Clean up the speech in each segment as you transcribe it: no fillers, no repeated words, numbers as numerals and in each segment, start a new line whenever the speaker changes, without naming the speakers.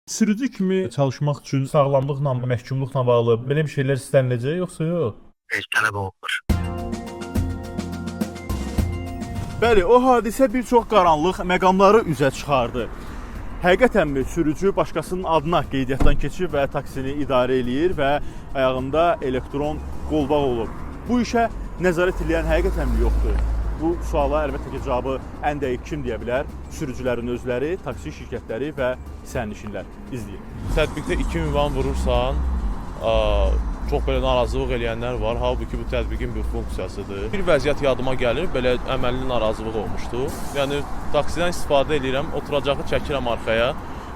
Sürücü kimi çalışmaq üçün sağlamlıqla, məhkumluqla bağlı belə bir şeylər istəniləcək yoxsa yox?
Heç tələb olunmur.
Bəli, o hadisə bir çox qaranlıq məqamları üzə çıxardı. Həqiqətənmi sürücü başqasının adına qeydiyyatdan keçir və taksini idarə eləyir və ayağında elektron qolbaq olub? Bu işə nəzarət eləyən həqiqətənmi yoxdur? Bu suala əlbəttə ki, cavabı ən dəqiq kim deyə bilər? Sürücülərin özləri, taksi şirkətləri və sərnişinlər. İzləyin.
Tətbiqdə 2 ünvan vurursan, çox belə narazılıq eləyənlər var. Halbuki bu tətbiqin bir funksiyasıdır. Bir vəziyyət yadıma gəlir, belə əməlli narazılıq olmuşdu. Yəni taksidən istifadə eləyirəm, oturacağı çəkirəm arxaya.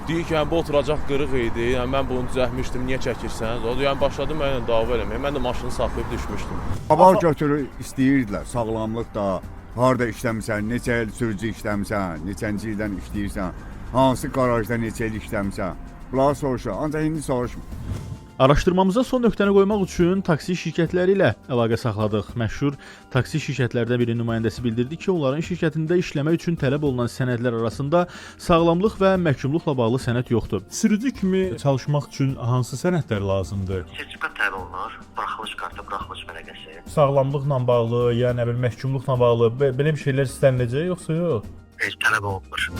Deyir ki, yəni bu oturacaq qırıq idi. Yəni mən bunu düzəltmişdim, niyə çəkirsən? O yəni başladı mənlə dava eləməyə. Mən də maşını saxlayıb düşmüşdüm.
Aval götürür istəyirdilər, sağlamlıq da, harda işləmisən, neçə il sürücü işləmisən, neçənci ildən işləyirsən, hansı qarajda neçə il işləmisən. Bunları soruşur, ancaq indi soruşmur.
Araşdırmamıza son nöqtəni qoymaq üçün taksi şirkətləri ilə əlaqə saxladıq. Məşhur taksi şirkətlərdən birinin nümayəndəsi bildirdi ki, onların şirkətində işləmək üçün tələb olunan sənədlər arasında sağlamlıq və məhkumluqla bağlı sənəd yoxdur. Sürücü kimi çalışmaq üçün hansı sənədlər lazımdır?
Sertifikat tələb olunur, buraxılış kartı, buraxılış vərəqəsi.
Sağlamlıqla bağlı, ya nə bilim məhkumluqla bağlı belə bir şeylər istəniləcək yoxsa yox?
Heç tələb olunmur.